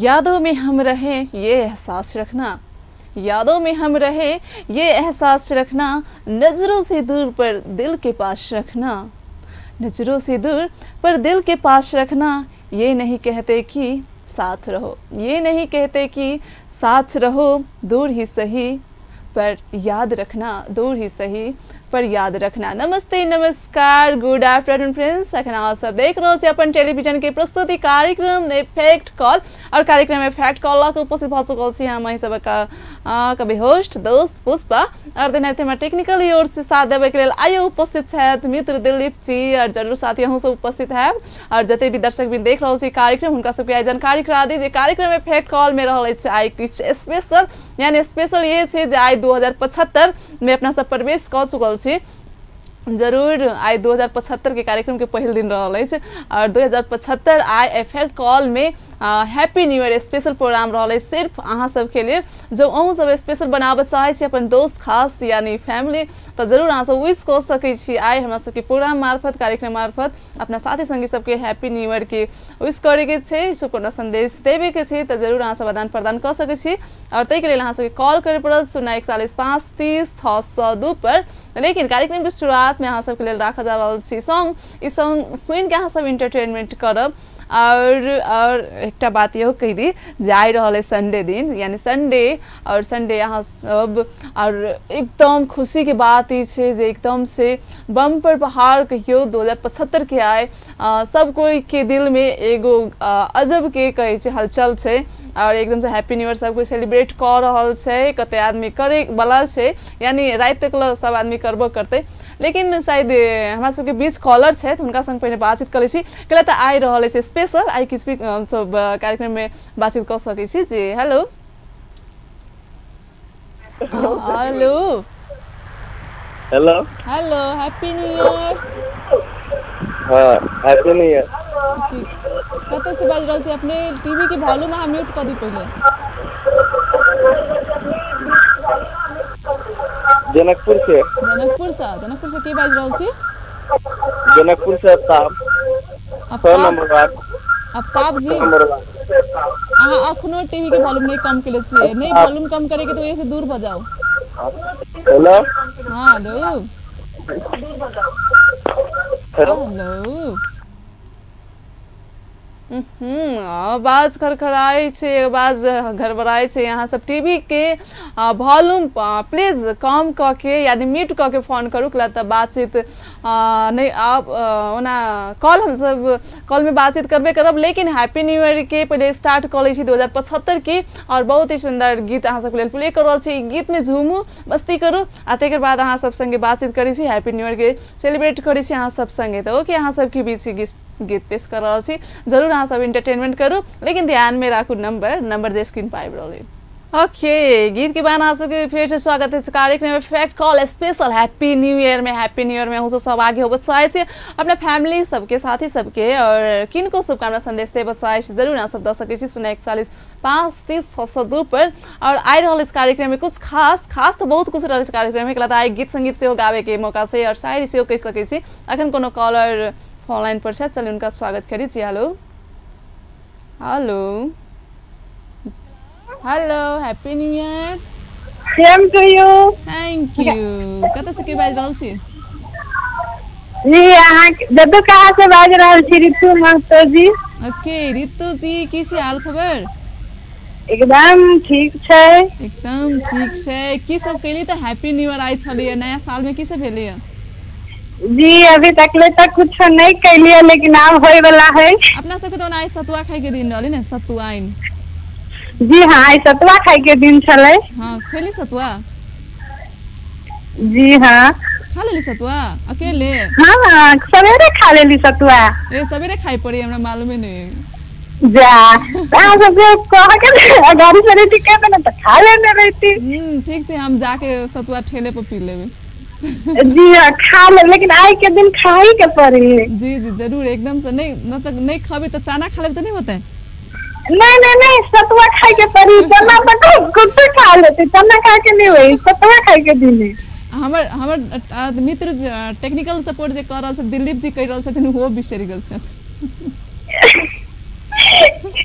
यादों में हम रहें ये एहसास रखना, यादों में हम रहें ये एहसास रखना, नज़रों से दूर पर दिल के पास रखना, नज़रों से दूर पर दिल के पास रखना। ये नहीं कहते कि साथ रहो, ये नहीं कहते कि साथ रहो, दूर ही सही पर याद रखना, दूर ही सही पर याद रखना। नमस्ते, नमस्कार, गुड आफ्टरनून फ्रेंड्स। अखन अहाँ सब देख रहल छी अपन टेलीविजन के प्रस्तुति कार्यक्रम इफेक्ट कॉल और कार्यक्रम इफेक्ट कॉल लऽ के उपस्थित भऽ चुकल छी हम अहीं सबके कभी होस्ट दोस्त पुष्पा और तेनाहिते हमरा टेक्निकल ओर से साथ देवे के लेल आइयो उपस्थित छथि मित्र दिलीप जी और जरूर साथी अहूँ सब उपस्थित हैब। और जते भी दर्शक भी देख रहल छी कार्यक्रम हुनका सबके आइ जानकारी करा दी जे कार्यक्रम इफेक्ट कॉल में रहल अछि आइ किछु स्पेशल, यानी स्पेशल ये छै जे आइ 2075 में अपना सब प्रवेश कऽ चुकल छी। जरूर आइ 2075 के कार्यक्रम के पहिल दिन रहल अछि और 2075 आइ इफेक्ट कॉल में happy new year special program रहल अछि सिर्फ अहाँ सबके लेल। जो अहूँ सब स्पेशल बनाबऽ चाहै छी अपन दोस्त खास यानी फैमिली तऽ जरूर अहाँ सब विश कऽ सकै छी। आइ हमरा सबके प्रोग्राम मार्फत कार्यक्रम मार्फत अपना साथी संगी सबके हैप्पी न्यू ईयर के विश करैके छै, शुभकामना संदेश देबेके छै तऽ जरूर अहाँ सब आदान प्रदान कऽ सकै छी। और ताहिके लेल अहाँ सबके कॉल करय पड़त 041 5 30 602 पर। लेकिन कार्यक्रम के शुरुआत में अहाँ सबके लेल राखल जा रहल छी सॉन्ग, ई सॉन्ग सुनि के अहाँ सब इंटरटेनमेंट करब। और एकटा बात इहो कहि दी जे आइ रहल है संडे दिन, यानी संडे और संडे अहाँ सब और एकदम खुशी के बात ई छै जे एकदम से बम्पर पहाड़ कहियो 2075 के आए सब कोई के दिल में एगो अजब के कहै छै हलचल छै और एकदम से हैप्पी न्यू ईयर सब कोई सेलिब्रेट कऽ रहल छै। कते आदमी करे वाला छै यानी राति तक सब आदमी करबो करतै, लेकिन शायद हमरा सबके बीच कॉलर छथि हुनका संग पहिने बातचीत करै छी। कैला तऽ आइ रहल अछि स्पेशल, आइ किछु भी हमसब कार्यक्रम में बातचीत कऽ सकै छी। जी hello, hello hello hello, happy new year. हाँ हैप्पी न्यू ईयर। कतऽ से बाजि रहल छी अपने? टीवी के वॉल्यूम अहाँ म्यूट कऽ दी पहिले। जनकपुर से। जनकपुर से, जनकपुर से के बाजि रहल छी? जनकपुर से अफ्ताब। अफ्ताब जी, अहाँ अखनो टीवी के वॉल्यूम नहीं कम केले छियै? नहीं वॉल्यूम कम करे के तो ये से दूर भऽ जाउ। हेलो, हाँ हेलो हेलो। आवाज खड़खड़ाइ छै, आवाज गड़बड़ाइ छै। यहाँ सब टीवी के वॉल्यूम प्लीज कम कऽ के यानी म्यूट कऽ के फोन करू, कैला तऽ बातचीत नहीं आप ओना कॉल हमसब कॉल में बातचीत करबे करब, लेकिन हैप्पी न्यू ईयर के पहिले स्टार्ट कऽ लै छी 2075 के। और बहुत ही सुन्दर गीत अहाँ सबके लेल प्ले कऽ रहल छी। ई गीत में झूमू, मस्ती करू आ तकर बाद अहाँ सब संगे बातचीत करै छी, हैप्पी न्यू ईयर के सेलिब्रेट करै छी अहाँ सब संगे। तऽ ओके अहाँ सबके बीच गीत पेश कर रहल छी, जरूर अहाँ सब इंटरटेनमेंट करू, लेकिन ध्यान में राखू नंबर, नंबर जे स्क्रीन पर आबि रहल है। ओके गीत के बाद अहाँ सबके फेर से स्वागत है कार्यक्रम effect call special happy new year में। हैप्पी न्यू ईयर में अहूँ सब सहभागी होबऽ चाहै छी अपना फैमिली सबके साथी सबके और किनको शुभकामना संदेश देबऽ चाहै छी जरूर अहाँ सब दऽ सकै छी 041 5 30 602 पर। और आइ रहल अछि कार्यक्रम में कुछ खास, खास तऽ बहुत कुछ रहल अछि कार्यक्रम में, कैला तऽ आइ गीत संगीत सेहो गाबे के मौका छै और शायरी सेहो कहि सकै छी। अखन कोनो कॉलर फोन लाइन पर छथि, चलिए उनका स्वागत करी। जी hello hello hello, happy new year. Same to you. Thank you. कतऽ से के बाजि रहल छी? जी अहाँ जदू कहाँ से बाजि रहल छी? रितु महतो जी। ओके रितु जी, की छै हाल खबर? एकदम ठीक छै। एकदम ठीक छै। की सब केली तऽ हैप्पी न्यू ईयर आइ छलैया, नया साल में की सब भेलैया? जी अभी तक ले तक कुछ नहीं कैलिए, लेकिन आब होय वाला है। अपना सबके तो आइ सतुआ खाय के दिन रहलै ने, सतुआइन। जी हाँ आइ सतुआ खाय के दिन छलै। हाँ खेली सतुआ? जी हाँ खा लेली सतुआ अकेले? हाँ हाँ सवेरे खा लेली सतुआ। ए सवेरे खाइ पड़ी, हमरा मालूमे नहीं। जा अहाँ सबके कह के गाड़ी से रहती के ना तो खा लेने रहती। ठीक छै, हम जाके सतुआ ठेले पर पी लेबै। जी हाँ खा ले, लेकिन आइ के दिन खाई के पड़ी। जी जी जरूर एकदम से। नहीं मतलब नहीं खाबी तो चना खा लेब तो नहीं होता है? नहीं नहीं नहीं, सतुआ खाई के पड़ी। चना तो कुत्ते खा लेते, चना खा के नहीं होई, सतुआ खाई के दिन है। हमर हमर मित्र टेक्निकल सपोर्ट जे कऽ रहल छथि दिलीप जी कहि रहल छथिन ओहो बिसरि गेल छथि।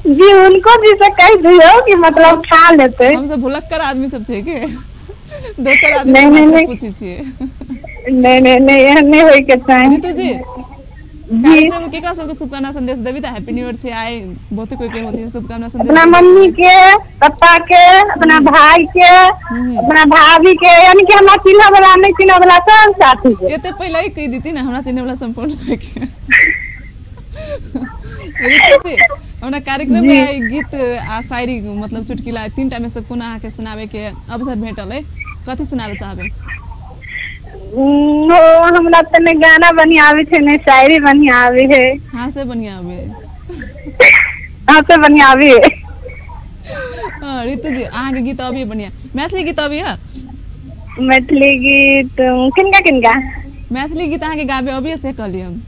जी उनको जी से कह दियो कि मतलब खा लेते। हम सब भुलक्कर आदमी सब छै के दोसर आदमी नहीं, नहीं, नहीं। पूछै छियै। नहीं नहीं नहीं, एहन नहीं होय के चाही। रितु जी कार्यक्रम में केकरा सबके शुभकामना संदेश देबी? त हैप्पी न्यू ईयर छै आइ, बहुते कोई के होती शुभकामना संदेश। अपना मम्मी के, पप्पा के, अपना भाई के, अपना भाभी के, यानी कि हमरा चिन्ह वाला नहीं चिन्ह वाला सब साथी के। ये तो पहले ही कह देती ना, हमरा चिन्ह वाला संपूर्ण कोई के। रितु जी हमरा कार्यक्रम में आइ गीत आ शायरी मतलब चुटकुला तीनटा में से कोना अहाँके सुनावे के अवसर भेटल है, कथी सुनावे चाहबे? हमरा त ने गाना बढ़िया आवे छै ने शायरी बढ़िया आवे है। हाँ से बढ़िया आवे। हाँ से बढ़िया आवे। हाँ रितु जी अहाँके गीत अभी बढ़िया, मैथिली गीत अभी है? मैथिली गीत किनका किनका? मैथिली गीत अहाँके गाबे अभी से कहली हम।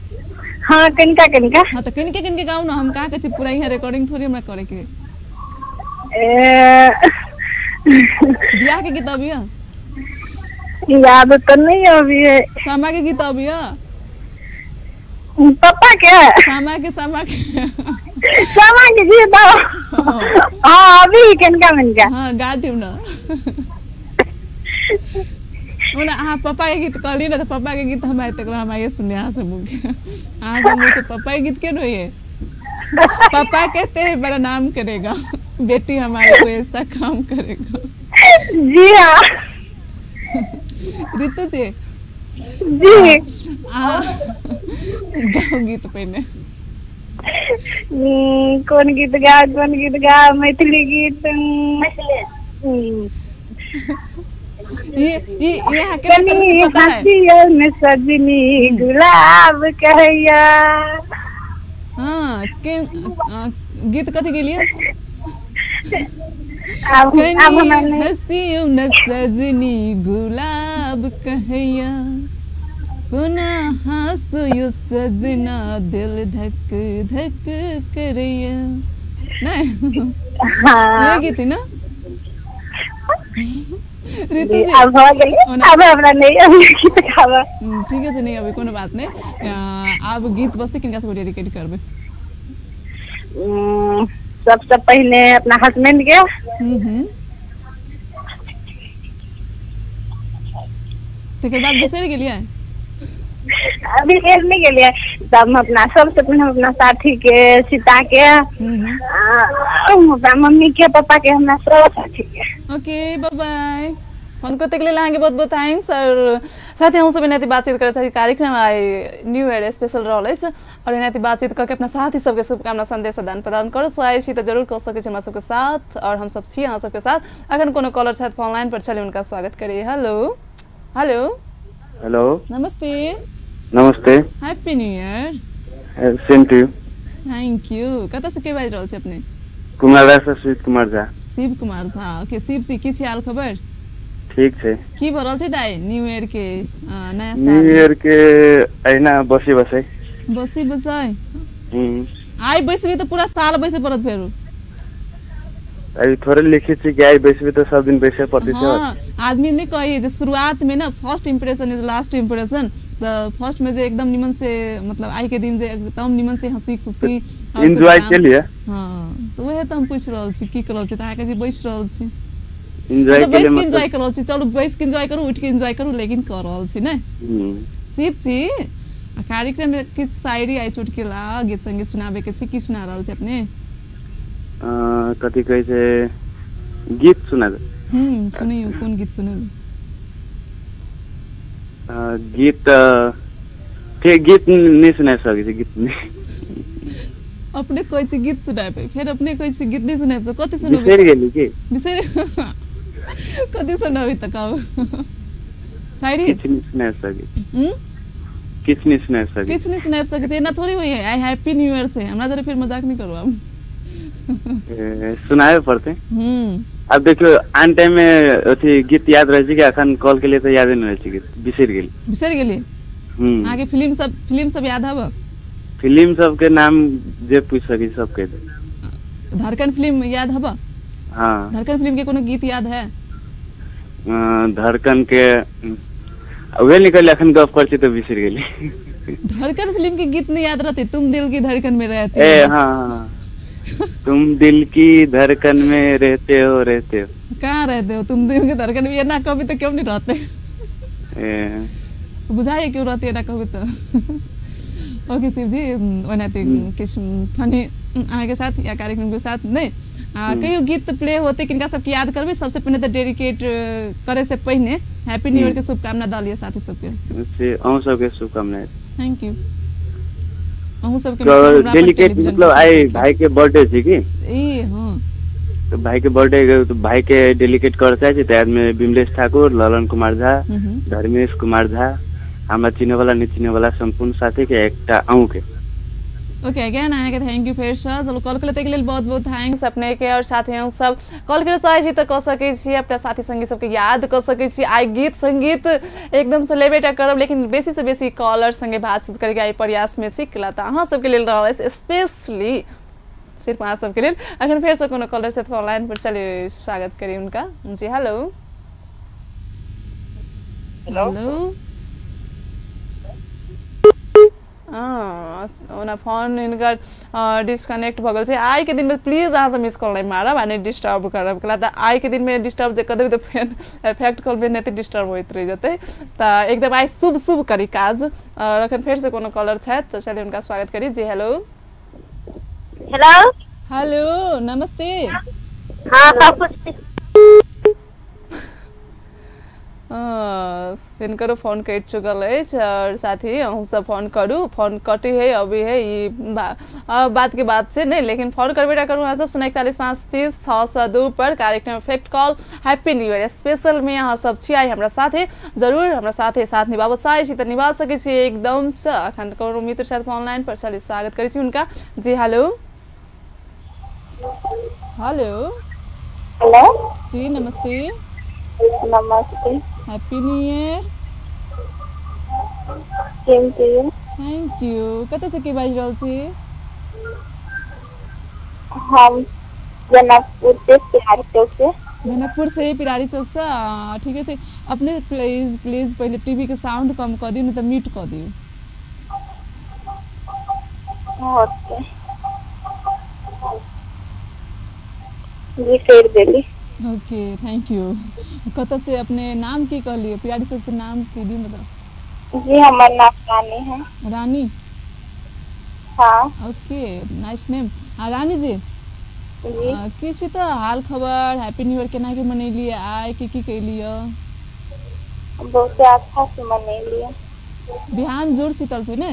हाँ किनका किनका? हाँ तो किनके किनके गाउ ना, हम कहाँ के पूरा यहाँ रिकॉर्डिंग थोड़ी हमरा करे के। बियाह के गीत अभी है? याद तो नहीं अभी है। सामा के गीत अभी है? पापा के? सामा के, सामा के, सामा के गीत हाँ अभी किनका किनका? हाँ गा दियौ ना। ओना अहाँ पापा के गीत कहली ना, तो पापा के गीत हम आइ तक हम आइए सुनने अहाँ से मुँह के, अहाँके मुँह से पापा के गीत केना होइए? पापा कहते हैं बड़ा नाम करेगा बेटी हमारे को ऐसा काम करेगा। जी हाँ। रितु जी जी गाओ गीत पहिने। कौन गीत गा, कौन गीत गा? मैथिली गीत। ये यहाँ के पता है। में सजनी गुलाब कहैया। हाँ के गीत कथी गेलिए? हंसियो न सजनी गुलाब कहैया, कोना हंसयो सजना दिल धक धक करैया। नहीं हाँ। ये गीत है ना रितु जी? अब हो गेलै, अब हमरा नहीं अभी गीत गाबऽ। ठीक है, नहीं अभी कोनो बात नहीं। आब गीत बस किनका से डेडिकेट करबै? सबसे पहले अपना हस्बैंड के। तकर बाद बिसरि गेलियै? अभी एक नहीं गेलियै। तब हम अपना सबसे पहले हम अपना साथी के, सीता के, अपना मम्मी के, पापा के, हमरा सब साथी के। ओके बाय बाय। फोन करते के लिए अहाँके बहुत बहुत thanks. और साथ ही हम सब एनाहिते बातचीत करैत छी। कार्यक्रम आइ न्यू ईयर स्पेशल रहल अछि और एनाहिते बातचीत कऽ के अपना साथी सबके शुभकामना संदेश आदान प्रदान करऽ चाहै छी तऽ जरूर कऽ सकै छी हमरा सबके साथ, और हम सब छी अहाँ सबके साथ। अखन कोनो कॉलर छथि फोन लाइन पर, चलिए हुनका स्वागत करी। Hello hello hello, Namaste. Namaste, happy new year. Same to you. Thank you. कतऽ से के बाजि रहल छी अपने? कुमार से शिव कुमार झा। शिव कुमार झा, ओके। शिव जी की छै हाल खबर? ठीक छै। की भऽ रहल छै दाइ न्यू ईयर के, नया साल? न्यू ईयर के अहिना बसी बसै। बसी बसै? आइ बैसबी तऽ पूरा साल बैसे पड़त फेरो। अभी थोड़े लिखी छी कि आइ बैसबी तऽ सब दिन बैसे पड़तै। हाँ, आदमी नहीं कही जे शुरुआत में ना first impression is last impression, तऽ फर्स्ट में जे एकदम निमन से मतलब आइ के दिन जे एकदम निमन से हंसी खुशी एंजॉय के लिए। हाँ तऽ वएह तऽ हम पूछि रहल छी की कर रहल छी, तऽ अहाँके जे बैस रहल छी एंजॉय के लिए, मतलब एंजॉय कर रहल छी। चलू बैस के एंजॉय करू, उठ के एंजॉय करू, लेकिन कर रहल छी ने। शिव जी कार्यक्रम में किछु शायरी आइ चुटकुला गीत संगीत सुनाबे के छै, की सुना रहल छी अपने? कथी कहै छै, गीत सुनाबे। सुनियौ, कोन गीत सुनाबे? गीत ठीक गीत नहीं सुना सकै छी, गीत नहीं। अपने कहै छी गीत सुनाबे, फेर अपने कहै छी गीत नहीं सुनाबे, कथी सुनाबे? बिसरि गेली की? बिसरि कथी सुनाबी तऽ कहू? शायरी? किछु नहीं सुना सकै। किछु नहीं सुना सकै। किछु नहीं सुना सकै छी, एना थोड़ी होइए। आइ हैप्पी न्यू ईयर छै, हमरा जरे फेर मजाक नहीं करू आब। सुनाबे पड़तै। अब देखियो आन टाइम में अथी गीत याद रहै छै कि अखन कॉल के लिए तऽ यादे नहीं रहै छै गीत, बिसरि गेली। बिसरि गेली? अहाँके फिल्म सब याद हब? फिल्म सब के नाम जे पूछ सकै सब कहि देब। धड़कन फिल्म याद हब? हाँ। धड़कन फिल्म के कोनो गीत याद है? धड़कन के उहे निकल अखन गप करै छी तऽ बिसरि गेली। धड़कन फिल्म के गीत नहीं याद रहते? तुम दिल की धड़कन में रहते। ए हाँ। तुम दिल की धड़कन में रहते हो रहते हो। कहाँ रहते हो तुम दिल के धड़कन में? ये ना कभी तो क्यों नहीं रहते? बुझाइए क्यों रहते ना कभी तो। ओके शिव जी, ओनाते किछु फनी अहाँके साथ या कार्यक्रम के साथ नहीं कहियो गीत प्ले होते किनका सबके याद करबै? सबसे पहिने तऽ डेडिकेट करे से पहिने हैप्पी न्यू ईयर के शुभकामना दऽ लिअ साथी सबके। से अहूँ सबके शुभकामना। Thank you. अहूँ सबके डेडिकेट मतलब आई भाई के बर्थडे छै की? ए हां, तो भाई के बर्थडे तो भाई के डेडिकेट कर चाहे छी। तऽ में बिमलेश ठाकुर, ललन कुमार झा, धर्मेश कुमार झा, हमरा चिन्हे वाला नहीं चिन्हे वाला संपूर्ण साथी के एकटा अहूँ के। ओके अगेन अहाँके thank you फेरसँ। चलू कॉल करै के लेल बहुत बहुत thanks अपने के और साथ ही सब कॉल करे चाहै छी तऽ कऽ सकै छी, अपना साथी संगी सबके याद कऽ सकै छी। आइ गीत संगीत एकदम से लेबेटा करब, लेकिन बेसी से बेसी कॉलर संगे बातचीत करके आइ प्रयास में छी। कला तऽ अहाँ सबके लेल रहल अछि, स्पेशली सिर्फ अहाँ सबके लेल। अखन फेरसँ कोनो कॉलर से फोन लाइन पर चलिए स्वागत करी उनका। जी हेलो। हेलो। ओना फोन हिनकर डिस्कनेक्ट भऽ गेल छै। आइ के दिन में प्लीज अहाँ सब मिस कॉल नहीं मारब आ नहीं डिस्टर्ब करब। कला तऽ आइ के दिन में डिस्टर्ब जे कऽ देबै तऽ फेर इफेक्ट कॉल में नहि डिस्टर्ब होइत रहि जेतै। तऽ एकदम आइ शुभ शुभ करी काज। और अखन फेर से कोनो कॉलर छथि तऽ चलिए हुनका स्वागत करी। जी हेलो। हेलो। हेलो नमस्ते। हाँ सब कुछ हिनकरो फोन कटि चुकल अछि। और साथ ही अहूँ सब फोन करू, फोन कटी है अभी है ई बात के बात से नहीं, लेकिन फोन करबे करू अहाँ सब 041 5 30 602 पर। कार्यक्रम effect call happy new year special में अहाँ सब छी आइ हमरा साथे। जरूर हमरा साथे साथ निभाबऽ चाहै छी तऽ निभा सकै छी एकदमसँ। अखन कोनो मित्र छथि फोन लाइन पर, चलिए स्वागत करै छी हुनका। जी hello. Hello. Hello ji Namaste. Namaste. Happy new year. Same to you. Thank you. कतऽ से के बाजि रहल छी? हम जनकपुर से पिरारी चौक से। जनकपुर से पिरारी चौक से। ठीक है। अपने प्लीज प्लीज पहले टीवी के साउंड कम कऽ दियौ, नहीं तऽ म्यूट कऽ दियौ। ओके जी कर देली। Okay thank you. कतऽ से अपने नाम की कहलिए? पिरारी चौक से नाम की दी मतलब? जी हमार नाम रानी है। रानी? हाँ। Okay nice name. आ रानी जी जी की छी तऽ हाल खबर? हैप्पी न्यू ईयर केना के मनेलिए आइ? की की कैलिए? बहुत अच्छा से मनेलिए। बिहान जोर शीतल छै ने?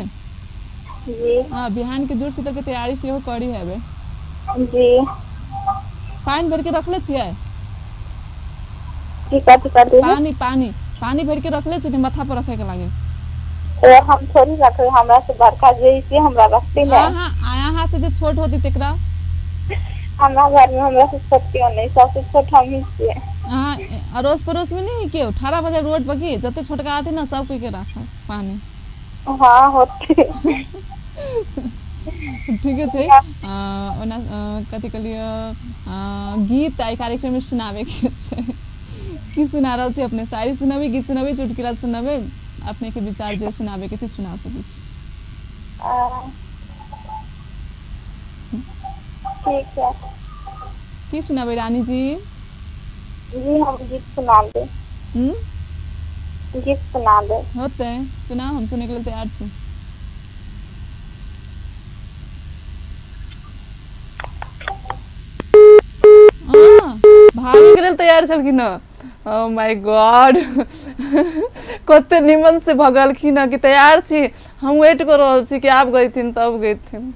जी हाँ, बिहान के जोर शीतल के तैयारी सेहो करी हेबै। जी पानि भरि के रखले छियै? की कथी कथी? पानी पानी पानी भर के रखले छी माथा पर रखे के लागे। ओ हम थोड़ी रखले, हमरा से बड़का जे छै हमरा रखते ने। हां हां, अहाँ से जे छोट होती तेकरा। हमरा घर में हमरा से छोट केओ नहीं, सबसे छोट हम ही छियै। हां, अड़ोस पड़ोस में नहीं केओ ठाड़ा बजे रोड पर की जते छोटका आते ना सब कोई के राखा पानी। हां होते। ठीक है। ओना कथी कहलिए गीत आई कार्यक्रम में सुनावे के छै। की सुना रहल छी अपने? शायरी सुनाबे, गीत सुनाबे, चुटकुला सुनाबे? अपने के विचार जे सुनाबे के छै सुना सकै छी। ठीक है। की सुनाबे रानी जी? जी हम गीत सुना दे। गीत सुना दे। होते सुनाओ, हम सुने के लिए तैयार छी। भागे के लेल तैयार छलखिन। ओ my God, कते निमन से भगलखिन कि तैयार छी, हम वेट कर रहल छी कि आब गइथिन तब गइथिन।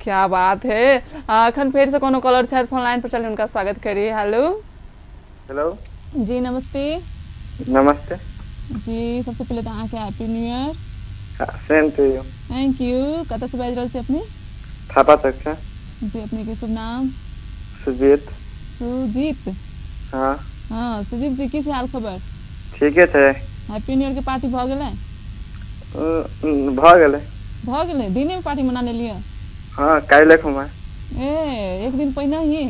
क्या बात है। अखन फेर से कोनो कॉलर छथि फोन लाइन पर, चलिए उनका स्वागत करी। हेलो। हेलो जी नमस्ते। नमस्ते जी। सबसे पहले तो अहाँके happy new year. Same to you. Thank you. कतऽ से बाजि रहल छी अपने? थापा चौक से। जी अपने के शुभ नाम? सुजीत। सुजीत? हाँ हाँ सुजीत जी की छै हाल खबर? ठीके छै। हैप्पी न्यू ईयर के पार्टी भऽ गेलै? भऽ गेलै। भऽ गेलै? दिने में पार्टी मना लेलियै? हाँ काल्हि खुमा। ए एक दिन पहिने ही,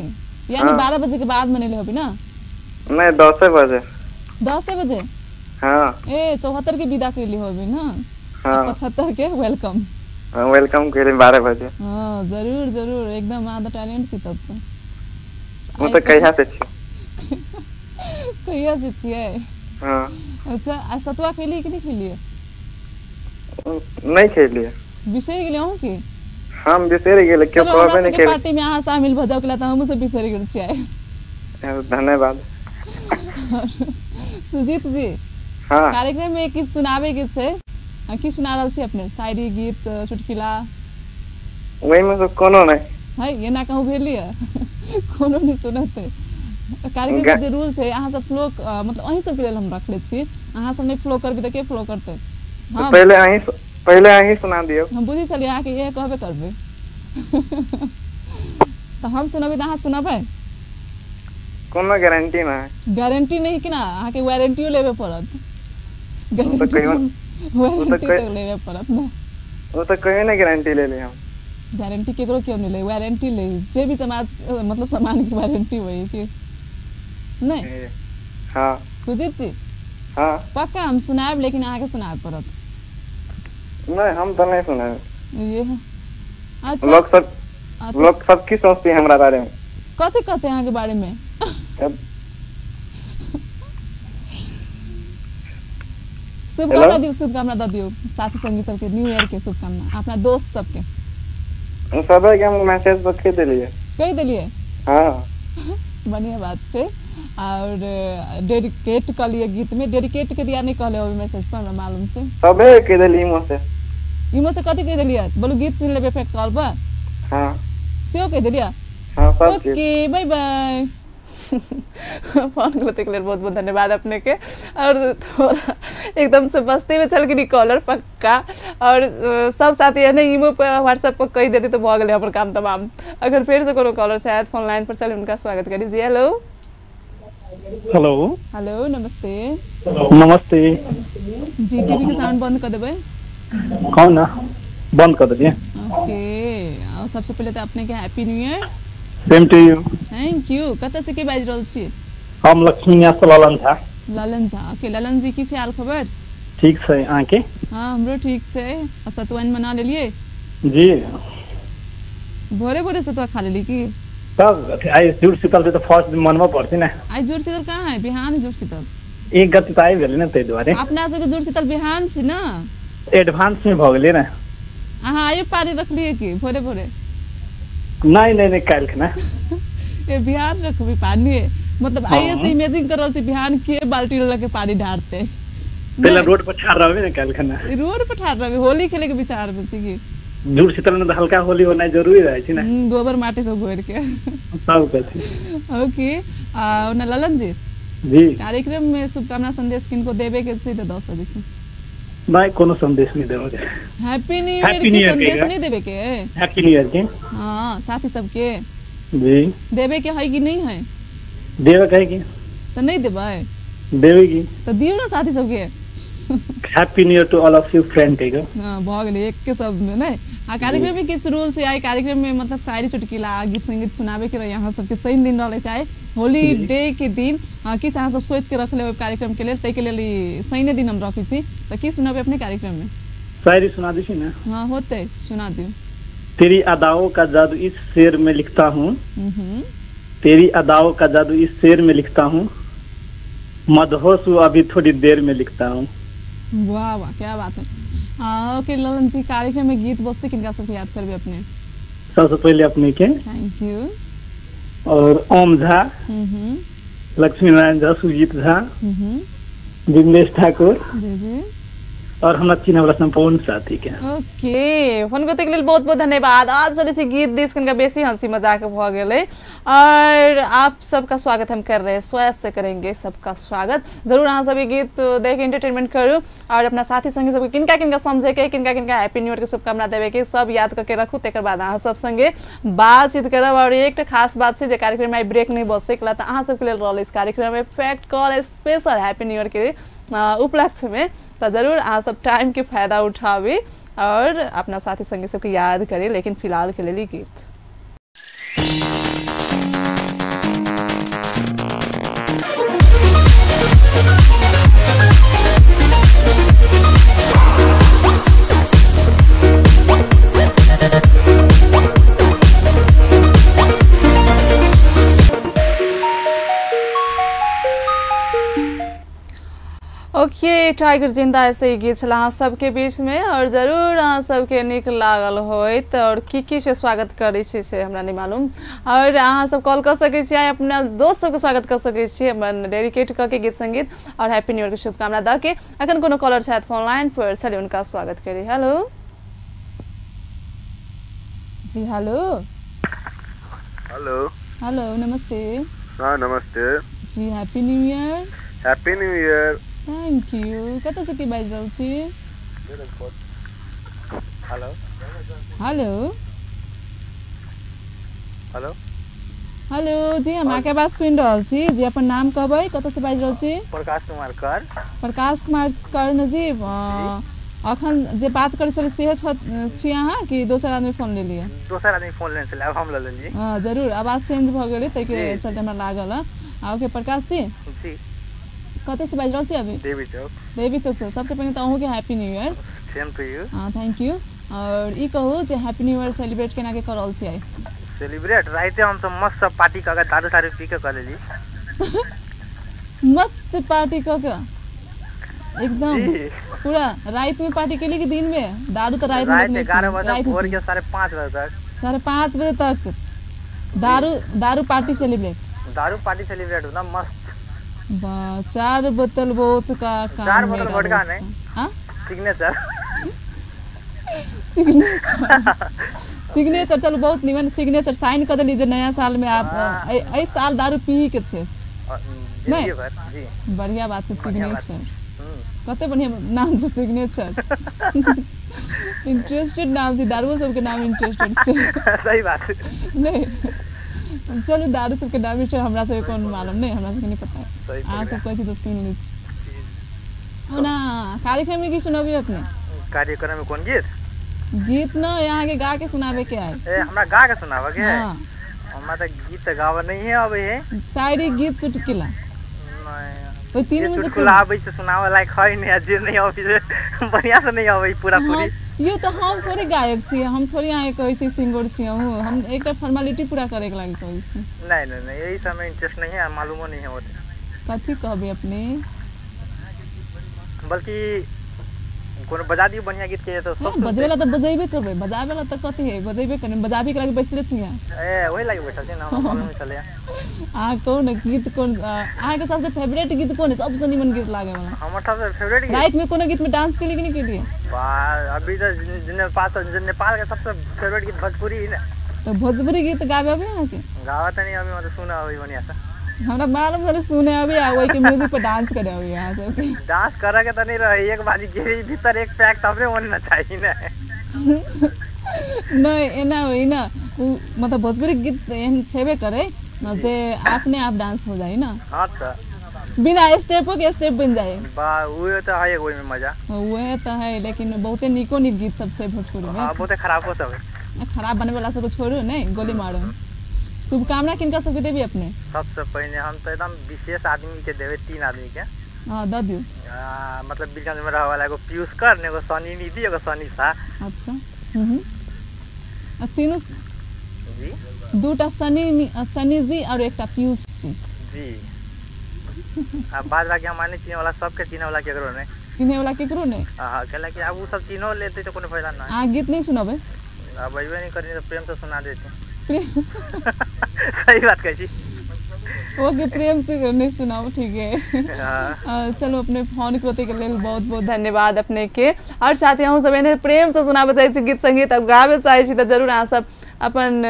यानी 12 बजे के बाद मनेले होबी ना? नहीं 10 बजे। 10 बजे? हाँ। ए 74 के विदा कैली होबी ना? हाँ। 75 के welcome. Welcome केले 12 बजे। हाँ जरूर जरूर, एकदम अहाँ तऽ टैलेंट छी तब तऽ। ओ तऽ कहिया से छी? कहिया से छियै? हाँ। अच्छा, आ सतुआ खेलियै कि नहि खेलियै? नहीं खेलियै। बिसरि गेलियै अहूँ की? हम बिसरि गेलियै, केओ कहबे नहि केलकै। पार्टी में अहाँ शामिल भऽ जाउ के तऽ हमहूँ सब बिसरि गेल छियै। धन्यवाद। सुजीत जी, हाँ कार्यक्रम में किछु सुनाबे के छै, की सुना रहल छी अपने? शायरी, गीत, चुटकुला? ओहिमे से कोनो नहि है, एना कहूँ भेलियै कोनो नहि सुनतै। कार्यक्रम के जे रूल छै अहाँ सब फ्लो, मतलब अहीं सबके लेल हम रखले छी, अहाँ सब नहि फ्लो करबै तऽ के फ्लो करतै? हाँ पहिले अहीं सुना दियौ। हम बुझै छलियै अहाँके इएह कहबे करबै। तऽ हम सुनबै तऽ अहाँ सुनबै? कोनो गारंटी नहि। गारंटी नहीं कि ना, अहाँके वारंटियो लेबे पड़त। गारंटी तऽ लेबे पड़त ना। ओ तऽ कहियो नहि गारंटी लेले हम। गारंटी केकरो क्यों नहीं ले, वारंटी ले जे भी समाज मतलब सामान की वारंटी वही कि नहीं। हाँ सुजीत जी, हाँ पक्का हम सुनाएब, लेकिन अहाँके सुनाबे पड़त। नहीं हम तो नहीं सुनाएब। ये अच्छा, लोग सब की सोचती है हमरा बारे में? कथी कहते हैं अहाँके बारे में? शुभकामना दियौ, शुभकामना दऽ दियौ साथी संगी सबके, न्यू ईयर के शुभकामना अपना दोस्त सबके। सबके हम मैसेज पर कहि देलियै। कहि देलियै? हाँ बढ़िया बात छै। और डेडिकेट कऽ लियै गीत में, डेडिकेट के दिया नहीं कहले ओहि मैसेज पर, हमरा मालूम छै। सबे कहि देलियै इमो से। इमो से कथी कहि देलियै? बोलू गीत सुनि लेबै फेर कॉल पर। हाँ सेहो कहि देलियै? हाँ सब चीज। ओके बाय बाय। फोन करते के लिए बहुत बहुत धन्यवाद अपने के। और थोड़ा एकदम से बस्ती में चल गई कॉलर पक्का, और सब साथी है इमो पर व्हाट्सएप पर कही देते तो भऽ गेलै हमर काम तमाम। अगर फिर से कोनो कॉलर से आयत फोन लाइन पर चल उनका स्वागत करी जी। हेलो हेलो हेलो, नमस्ते। नमस्ते जी, टीवी के साउंड बंद कर देबै? कौन ना बंद कर देलियै। ओके, और सबसे पहले तो अपने के happy new year. Same to you. Thank you. कतऽ से के बाजि रहल छी? हम लक्ष्मी न्यास ललन झा। ललन झा, ओके। ललन जी की छै हाल खबर? ठीक छै, अहाँके? हाँ हमरो ठीक छै। आ सतुआइन मना लेलियै? जी। भोरे भोरे सतुआ खा लेली की? तब आइ जुड़ शीतल छै तऽ फर्स्ट दिन मनबऽ पड़तै ने। आइ जुड़ शीतल कहाँ है? बिहान जुड़ शीतल। एक गते तऽ आबि गेलै ने, ताहि दुआरे। अपना सबके जुड़ शीतल बिहान छै ने, एडवांस में भऽ गेलै ने। अहाँ आइयो पानी रखलियै की भोरे भोरे? नहीं नहीं नहीं, काल्हि खना। ए बिहान रखबी पानी, मतलब आइए से इमेजिन कर रहल छी बिहान के बाल्टी लऽ के पानी ढारते। पहले रोड पर ठाढ़ रहबे ने काल्हि खना। रोड पर ठाढ़ रहबे, होली खेले के विचार में छी की? जुड़ शीतल में तऽ हल्का होली होनाइ जरूरी रहै छै ने। गोबर माटी सब घोरि के सब कथी। ओके, ओना ललन जी जी, कार्यक्रम में शुभकामना संदेश किनको देबे के छै तऽ दऽ सकै छी? नहीं कोनो संदेश नहीं देबे के। हैप्पी न्यू ईयर के संदेश नहीं देबे के? हैप्पी न्यू ईयर के हाँ साथी सबके जी देबे के है कि नहीं है? देबे के है कि तो नहीं देबै? देबे की तो दियौ ना साथी सबके। Happy new year to all of you friend के। हां भऽ गेलै एक के सब में नहीं। आ कार्यक्रम में किछु रूल छै? आइ कार्यक्रम में मतलब शायरी चुटकुला गीत संगीत सुनाबे के रहे अहाँ सबके, शनि दिन रहलै चाहे होली डे के दिन, किछु अहाँ सब सोचि के रखले ओहि कार्यक्रम के लेल, ताहि के लेल ई शनि दिन हम रखै छी। तऽ की सुनाबै अपने कार्यक्रम में? शायरी सुना दी छी ना? हाँ होतै, सुना दियौ। तेरी अदाओं का जादू इस शेर में लिखता हूँ, तेरी अदाओं का जादू इस शेर में लिखता हूँ, मदहोश हूँ अभी थोड़ी देर में लिखता हूँ। वाह वाह क्या बात है। ओके ललन जी, कार्यक्रम में गीत बजते किनका सबके याद करबे अपने? सबसे पहले अपने के thank you, और ओम झा, लक्ष्मी नारायण झा, सुजीत झा, विमलेश ठाकुर जी जी, और हमरा चिन्ह वाला संपूर्ण साथी के। ओके, फोन करते के लेल बहुत बहुत धन्यवाद। आप सब इसी गीत दिस किनका बेसी हंसी मजाक भऽ गेलै, और आप सबका स्वागत हम कर रहे हैं, स्वयं से करेंगे सबका स्वागत। जरूर अहाँ सब गीत देख एंटरटेनमेंट करू, और अपना साथी संगे सबके किनका किनका समझे के, किनका किनका हैप्पी न्यू ईयर के शुभकामना देवे के सब याद करके रखू, तकर बाद अहाँ सब संगे बातचीत करब। और एक खास बात छै जे कार्यक्रम में ब्रेक नहीं बजतै, तऽ अहाँ सबके लेल रहल इस कार्यक्रम में fact call special happy new year के उपलक्ष्य में, तो जरूर अहाँ सब टाइम के फायदा उठाबी और अपना साथी संगी सबके याद करी। लेकिन फिलहाल के लिए गीत। टाइगर जिंदा ऐसे गीत छल अहाँ सबके बीच में और जरूर अहाँ सबके नीक लागल होइत और की से स्वागत करै छी से हमरा नहीं मालूम। और अहाँ सब कॉल कर सकै छी, अपना दोस्त सबके स्वागत कर सकै छी अपन डेडिकेट कऽ के गीत संगीत और हैप्पी न्यू ईयर के शुभकामना दऽ के। अखन कोनो कॉलर छथि फोन लाइन पर, चलिए उनका स्वागत करी। हेलो जी, हेलो हेलो हेलो, नमस्ते। हाँ नमस्ते जी, happy new year. Happy new year. Thank you. कतऽ से के बाजि रहल छी? हेलो हेलो हेलो हेलो जी, हम अहाँके बात सुनि रहल छी जी, अपन नाम कहबै, कतऽ से बाजि रहल छी? प्रकाश कुमार कर। प्रकाश कुमार कर्ण जी, अखन जे बात करै छलियै सेहे छी अहाँ कि दोसर आदमी फोन लेलियै? दोसर आदमी फोन लेने छलै, आब हम लऽ लेलियै। हँ जरूर, आवाज चेंज भऽ गेलै ताहिके चलते हमरा लागल। हँ ओके प्रकाश जी, जी कतऽ से बाजि रहल छी अभी? देवी चौक। देवी चौक से। सबसे पहिने तऽ अहूँके happy new year. Same to you. हाँ thank you. और ई कहू जे हैप्पी न्यू ईयर सेलिब्रेट केना के कर रहल छी आइ? सेलिब्रेट राइते हम सब मस्त सब पार्टी कऽ के दारू सारू पी के कऽ लेली। मस्त से पार्टी कऽ के एकदम पूरा रात में पार्टी केली कि दिन में? दारू तो रात में 11 बजे, भोर के 5:30 बजे तक। 5:30 बजे तक दारू दारू पार्टी सेलिब्रेट? दारू पार्टी सेलिब्रेट एकदम मस्त। बा 4 बोतल बहुत का काम। 4 बोतल वोडका नहीं, हां सिग्नेचर। सिग्नेचर सिग्नेचर, चलो बहुत निमन सिग्नेचर साइन कर देली जे नया साल में आप ए साल दारू पी के छे। नहीं जी बढ़िया बात है। सिग्नेचर कते बढ़िया नाम छै सिग्नेचर। इंटरेस्टेड नाम छै, दारू सबके नाम इंटरेस्टेड छै। सही बात नहीं, चलू दारू सबके नाम छै, हमरा सबके कोन मालूम नहीं, हमरा सबके नहीं पता। अहाँ सब कहै छी तऽ सुनि लै छी। ओना कार्यक्रम में की सुनबी अपने? कार्यक्रम में कोन गीत? गीत न यहाँ के गा के सुनावे के आए। ए हमरा गा के सुनावे के? हां हमरा त गीत गावे नहीं है अबे है। शायरी गीत चुटकुला नहीं, ओइ तीन में से चुटकुला आबै छै सुनावे लायक है नहीं, जे नहीं आबै छै बढ़िया से नहीं आबै पूरा पूरी। यो तो हम थोड़ी गायक छी, हम थोड़ी अहाँ कहै छी सिंगर छी, हम एकटा फॉर्मेलिटी पूरा करे के लागि कहै छी। नहीं नहीं नहीं, यही सब में इंटरेस्ट नहीं है, मालूमो नहीं है होते। कथी कहबे अपने? बल्कि कोनो बजा दियो बढ़िया गीत के तो सब बजबेला त बजेबे करबे, बजाबेला त कथी है, बजेबे करबे, बजाबे के लागि बैसले छी। ए ओही लागि बैठल छी ना, हम मालूम चले। अहाँ कहू न गीत कोन अहाँ के सबसे फेवरेट गीत कोन है, सबसे निमन गीत लागे वाला? हमर सबसे फेवरेट गीत रात में कोनो गीत में डांस केली कि नहीं केली? वाह अभी त नेपाल के सबसे फेवरेट गीत भोजपुरी ही ना। तो भोजपुरी गीत गावे अभी अहाँ के? गावा त नहीं अभी, मतलब सुना अभी बढ़िया से। हमरा मालूम चले सुने अभी आ वही के म्यूजिक पर डांस करे अभी अहाँ सब के। डांस करे के त नहीं रहे, एक बाजी गिरी भीतर एक पैक तबरे होना चाहिए ना। नहीं एना होई ना, मतलब भोजपुरी गीत एहन छेबे करे न जे अपने आप डांस हो जाए ना। हां त बिना स्टेपो के स्टेप बन जाए। बा उहे त है ओइ में मजा। उहे त है, लेकिन बहुते निको निक गीत सब छै भोजपुरी में। हां बहुते खराबो सब है। खराब बने वाला सबके छोड़ू नहीं, गोली मारू। शुभकामना किनका सबके देबी अपने? सबसे पहले हम तो एकदम विशेष आदमी के देवे, 3 आदमी के। हां the दियो। मतलब बीरगंज में रहे वाला एगो पीयूष कर, एगो सनी निधि, एगो सनी शाह। अच्छा आ तीनों जी, दूटा सनी सनी जी और एकटा पीयूष जी। जी आ बाद बाकी हम माने चिन्हे वाला सबके, चिन्हे वाला केकरो नहीं, चिन्हे वाला केकरो नहीं। हां कहला कि अब उ सब चिन्हो लेते तो कोनो फायदा नहीं। आ गीत नहीं सुनाबे? अब अइबे नहीं करनी तो प्रेम से सुना देते। सही बात कही छी। ओके प्रेम से नहीं सुनाओ, ठीक है। चलो अपने फोन के लेल बहुत बहुत धन्यवाद अपने के। और साथ ही सब एहने प्रेम से सुनाबे चाहै छी गीत संगीत, अब गाबे चाहै छी तऽ जरूर अहाँ सब अपन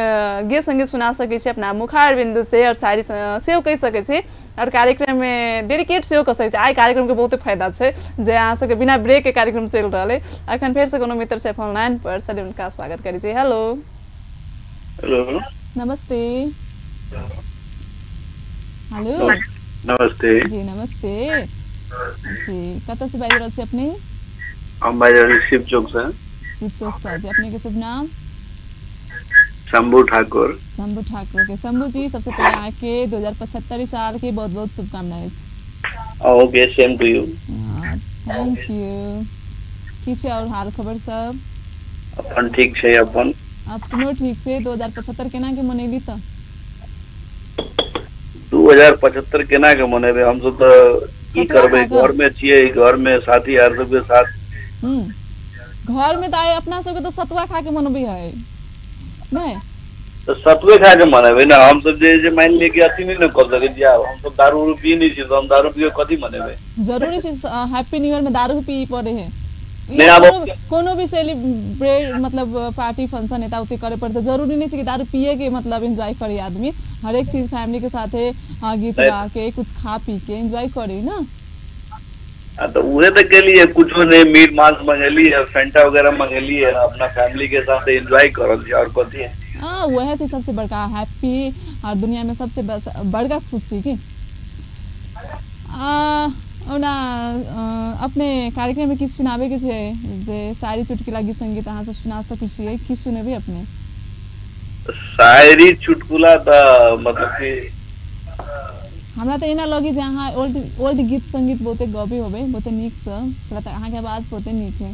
गीत संगीत सुना सकै छी अपना मुखार बिंदु से और शायरी सेहो कहि सकै छी और कार्यक्रम में डेडिकेट सेहो कऽ सकै छी। आइ कार्यक्रम के बहुते फायदा छै जे अहाँ सबके बिना ब्रेक के कार्यक्रम चलि रहल है। अखन फेर से कोनो मित्र से फोन लाइन पर, चलिए उनका स्वागत करै छी। हेलो हेलो नमस्ते। हेलो नमस्ते जी, नमस्ते जी, कतऽ से बाजि रहल छी अपने? हम बाजि रहल छी शिव चौक से। शिव चौक से जी, अपने के शुभ नाम? शंभू ठाकुर। शंभू ठाकुर के शंभू जी सबसे पहले आके 2075 साल के बहुत बहुत शुभकामनाएं। Okay same to you. Thank you. ठीक छै और हाल खबर सब? अपन ठीक छै, अपन अपनो ठीक छै। 2075 केना के मनेली त? 2075 केना के मनेबे, हम सब त की करबै, घर में छियै, घर में साथी यार सबके साथ। घर में त आइ अपना सबके तो सतुआ खा के मनबै है नहीं? तो सतुए खा के मनेबै ना हम सब, जे मान लिय कि अथी नहीं न कर सकै छी। हम सब दारू उरू पी नहीं छी, तो हम दारू पी के कथी मनेबै? जरूरी छै हैप्पी न्यू ईयर में दारू पी पड़े है? कोनो भी सेलिब्रेट मतलब पार्टी फंक्शन हेता उते करे पड़ते, जरूरी नहीं छै कि दारू पिए के मतलब एंजॉय करे आदमी। हर एक चीज फैमिली के साथे गीत गा के कुछ खा पी के एंजॉय करे ना। तो उहे तो के लिए कुछो नहीं, मीट मांस मंगेली है, फैंटा वगैरह मंगेली है, अपना फैमिली के साथ एंजॉय करल छी और कथी है। हाँ वह थी सबसे बड़का हैप्पी और दुनिया में सबसे बड़का खुशी की। ओना अपने कार्यक्रम में किछु सुनाबे के छै जे शायरी चुटकुला गीत संगीत अहाँ सब सुना सकै छियै, की सुनेबै अपने? शायरी चुटकुला त मतलब कि हमरा त एना लगी जे अहाँ ओल्ड ओल्ड गीत संगीत बहुते गबे होबै, बहुते नीक से, त अहाँ के आवाज बहुते नीक है।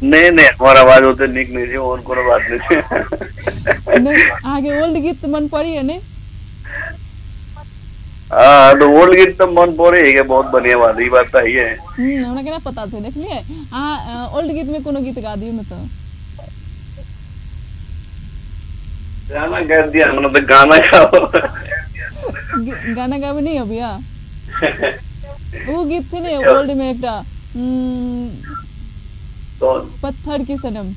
नहीं नहीं, हमार आवाज ओते नीक नहीं छै, और कोनो बात नहीं छै। नहीं, अहाँ के ओल्ड गीत मन पड़ी है ने? हाँ तो ओल्ड गीत तो मन पड़े है, बहुत बढ़िया बात, ई बात तो है। हमरा केना पता छै, देखलियै अहाँ ओल्ड गीत में कोनो गीत गा दियौ न त। गाना गा दिया हमरा तो, गाना गाओ। गाना गाबे नहीं अभी? वो गीत छै ने ओल्ड में एकटा पत्थर की सनम।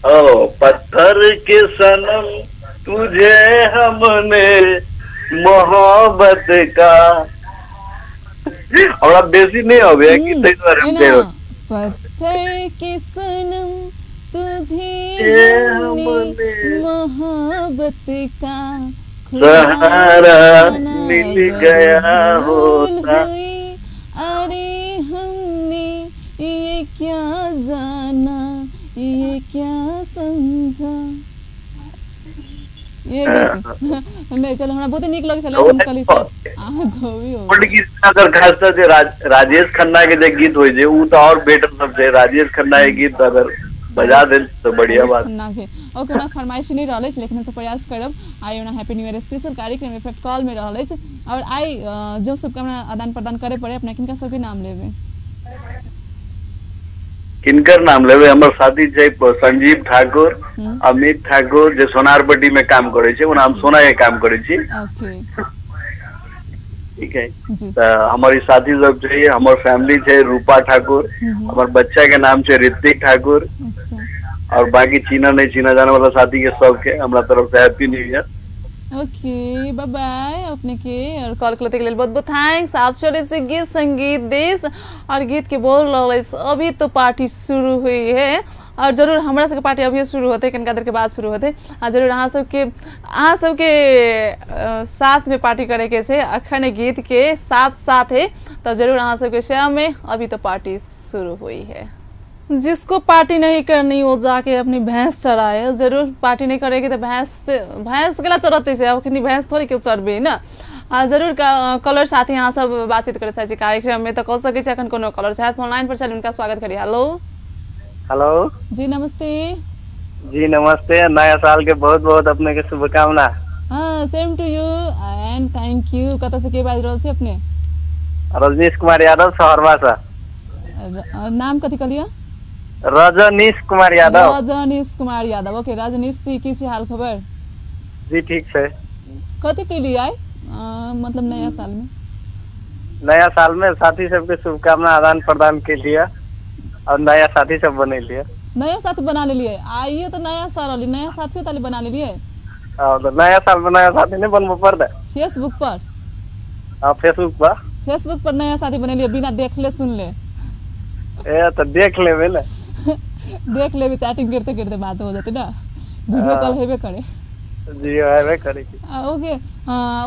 ओ पत्थर के सनम तुझे हमने मोहब्बत का, हमरा बेसी नहीं आवे कि ताहि दुआरे। पत्थर के सनम तुझे हमने मोहब्बत का सहारा मिल गया होता, अरे हमने ये क्या जाना ये क्या समझा। ये गीत नहीं चलो हमरा बहुत नीक लगै छलै, हम कहली शायद अहाँ गबी हो। ओल्ड गीत अगर खास जे राजेश खन्ना के जे गीत होय छै उ त और बेटर सब छै। राजेश खन्ना के गीत अगर बजा दे तो बढ़िया बात। खन्ना के ओके, ओना फरमाइश नहीं रहल अछि, लेकिन हमसब प्रयास करब। आइ ओना हैप्पी न्यू ईयर स्पेशल कार्यक्रम इफेक्ट कॉल में रहल अछि और आइ जो शुभकामना आदान प्रदान करे पड़े अपना किनका सबके नाम लेबै? किनकर नाम लेबै? हमर साथी छै संजीव ठाकुर, अमित ठाकुर जे सोनारपट्टी में काम करै छै, ओना हम सोना के काम करै छी। ठीक है, त हमर ई साथी सब छै, हमर फैमिली छै रूपा ठाकुर, हमर बच्चा के नाम छै ऋतिक ठाकुर। और बाकी चीना नहीं चीना जाने वाला साथी के सबके हमरा तरफ से happy new year. Okay bye bye अपने के और कॉल करते के लिए बहुत बहुत thanks. आप चले से गीत संगीत देश और गीत के बोल रहा अभी तो पार्टी शुरू हुई है और जरूर हमरा सबके पार्टी अभी शुरू होते, कनिका देर के बाद शुरू होते। आ जरूर अहाँ सबके साथ में पार्टी करे के छै अखन गीत के साथ साथ है, तो जरूर अहाँ सबके सेवा में अभी तो पार्टी शुरू हुई है। जिसको पार्टी नहीं करनी वो जाके अपनी भैंस चराए। जरूर पार्टी नहीं करेगी तो भैंस के ला चरते से अखनी भैंस थोड़ी क्यों चढ़बे ना। जरूर कॉलर साथी यहाँ सब बातचीत करे चाहे कार्यक्रम में तो कह सकै छी। अखन कोनो कॉलर छथि फोन लाइन पर चल, उनका स्वागत करी। हेलो हेलो जी नमस्ते। जी नमस्ते, नया साल के बहुत बहुत अपने के शुभकामना। हाँ same to you and thank you. कतऽ से के बाजि रहल छी अपने? रजनीश कुमार यादव सहरवा से। नाम कथी कहलियै? रजनीश कुमार यादव। रजनीश कुमार यादव, ओके। रजनीश जी की हाल खबर? जी ठीक छै। कथी कैली आइ मतलब नया साल में? नया साल में साथी सबके शुभकामना आदान प्रदान के लिए और नया साथी सब बनेलिए। नया साथी बना लेलिए? आइए तो नया साल रहली, नया साथी ताली बना लेलिए। तो नया साल में नया साथी नहीं बनबो पड़तै? फेसबुक पर? हां फेसबुक पर। फेसबुक पर नया साथी बनेलिए बिना देखले सुनले? ए तो देख लेबे ने। देख लेबे, चैटिंग करते करते बात हो जाते ना, वीडियो कॉल हेबे करे। जी हेबे करे। ओके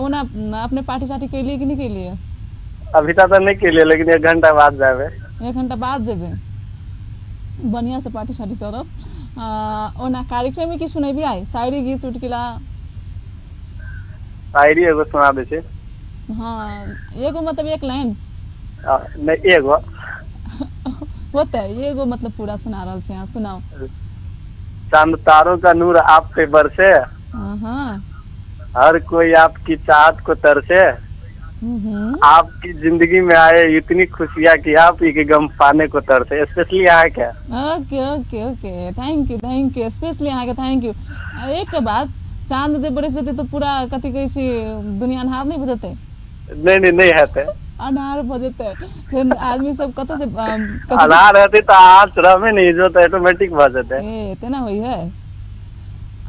ओना अपने पार्टी साटी कैलिए कि नहीं कैलिए? अभी तक तो नहीं कैलिए, लेकिन 1 घंटा बाद जाबे। 1 घंटा बाद जेबे, बढ़िया से पार्टी साटी करब। ओना कार्यक्रम में की सुनेबी आइ? शायरी गीत चुटकुला? शायरी एगो सुना दै छै। हाँ एगो मतलब एक लाइन? नहीं एगो होता है एगो मतलब पूरा सुना रहल छी अहाँ, सुनाओ। चांद तारों का नूर आप पे बरसे, हाँ हर कोई आपकी चाहत को तरसे, आपकी जिंदगी में आए इतनी खुशियाँ कि आप ही के गम पाने को तरसे। स्पेशली अहाँ के। Okay okay okay, thank you thank you, specially अहाँ के thank you. एकटा बात, चांद जे बरस जेतै तऽ पूरा कथी कहै छै दुनिया अन्हार नहि भऽ जेतै? नहीं नहीं नहीं हेतै, अन्हार भऽ जेतै फेर आदमी सब कतऽ से अन्हार हेतै तऽ आज रहबे नहीं, इजोत ऑटोमेटिक भऽ जेतै। ए तेना होइ है?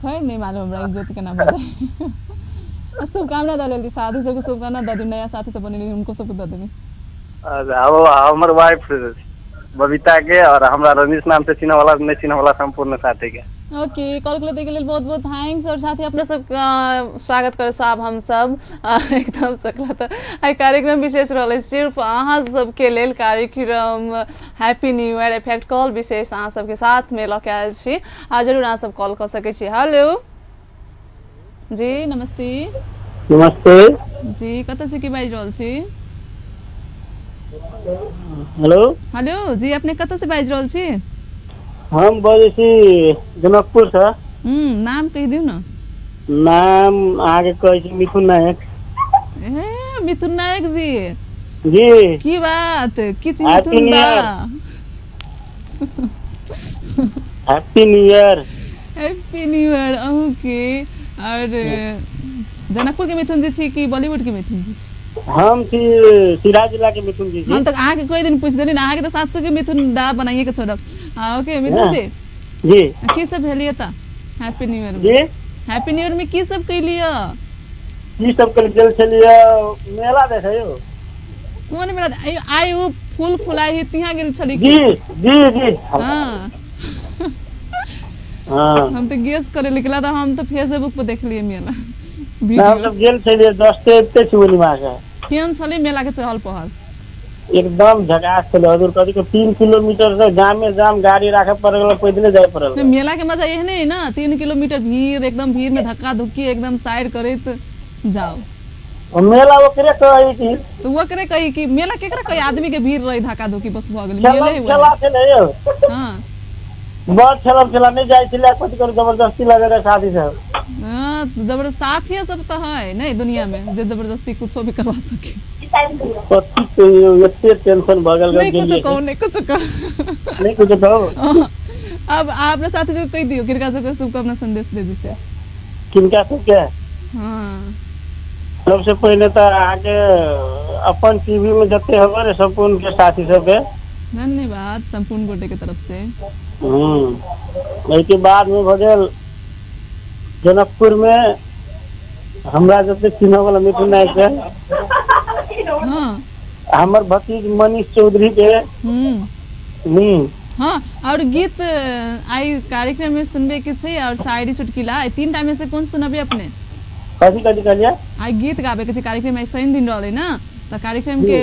खैर नहीं मालूम हमरा इजोत केना भऽ जाए। शुभकामना दऽ लेली, साथी सबके शुभकामना दऽ दियौ, नया साथी सब बनेली हुनको सबके दऽ देबै। हमर वाइफ बबीता के और हमरा रजनीश नाम से चिन्ह वाला नहीं चिन्ह वाला संपूर्ण साथी के। ओके, कॉल के लेल बहुत बहुत thanks. और साथ ही अपने सब स्वागत करे साहब हम सब एकदम सकला। तऽ आइ कार्यक्रम विशेष रहलै सिर्फ अहाँ सबके लेल, कार्यक्रम happy new year effect call विशेष अहाँ सबके साथ में लऽ के आयल छी। आ जरूर अहाँ सब कॉल कऽ सकै छी। हेलो जी, नमस्ते। नमस्ते जी, कतऽ से की बाजि रहल छी? हेलो हेलो जी, अपने कतऽ से बाजि रहल छी? हम बजै छी जनकपुर से। नाम कहि दियौ न। नाम अहाँके कहै छी मिथुन नायक। ए मिथुन नायक जी जी, की बात की छी मिथुन दा? Happy new year. Happy new year अहूँ के। और जनकपुर के मिथुन जी छी कि बॉलीवुड के मिथुन जी छी? हम छी सिरा जिला के मिथुन जी छी। हम तक अहाँ के कोई दिन पूछ देली ना, अहाँ के तो 700 के मिथुन दा बनाइए के छोड़ब। ओके मिथुन जी जी, की सब भेलिए त हैप्पी न्यू ईयर में? जी हैप्पी न्यू ईयर में की सब कैलिए? की सब कल गेल छलिए मेला देखे यो। कोन मेला? आइ ओ फूल फुलाई ही तिहाँ गेल छली? जी जी जी हां हां, हम तो गेस करे लिखला त हम तो फेसबुक पर देखलिए मेला वीडियो। हम सब गेल छलिए 10 ते एते चुनिमा के। केहन छलै मेला के चहल पहल? एकदम झकास छलै हजुर, कथी के 3 किलोमीटर से जामे जाम गाड़ी राखे पड़ल, पैदले जाय पड़ल। तो मेला के मजा एहने है ना, 3 किलोमीटर भीड़, एकदम भीड़ में धक्का धुक्की एकदम साइड करैत जाओ। मेला ओकरे कहै की? तो ओकरे कही कि मेला केकरा कही, आदमी के भीड़ रही धक्का धुक्की बस भ गेल मेले ही। खेला छलै यौ। हां बहुत खेलम खेला नहीं जाय छलै, कथी करू जबरदस्ती लगे रहे साथी सब। हां जबरदस्ती साथी सब तो है नहीं दुनिया में जे जबरदस्ती कुछो भी करवा सके। कथी कहियो एते टेंशन भ गेल। नहीं कुछ कहू, नहीं कुछ कहू, नहीं कुछ कहू। अब आपने साथी जो कहि दियो किनका सबके शुभकामना संदेश देबी से? किनका सबके? हां सबसे पहले तो अहाँके अपन टीवी में जते हबर संपूर्ण के साथी सबके धन्यवाद, संपूर्ण गोटे के तरफ से। एहिके बाद में भऽ गेल जनकपुर में हमरा जते चिन्ह वाला मिथुन नायक के, हाँ हमर भतीज मनीष चौधरी के। हाँ और गीत आई कार्यक्रम में सुनबे के छै और शायरी चुटकिला आई 3 टा में से कौन सुनबे अपने? कथी कथी कहलिए? आई गीत गाबे के छै कार्यक्रम में, शनि दिन रहलै ना त कार्यक्रम के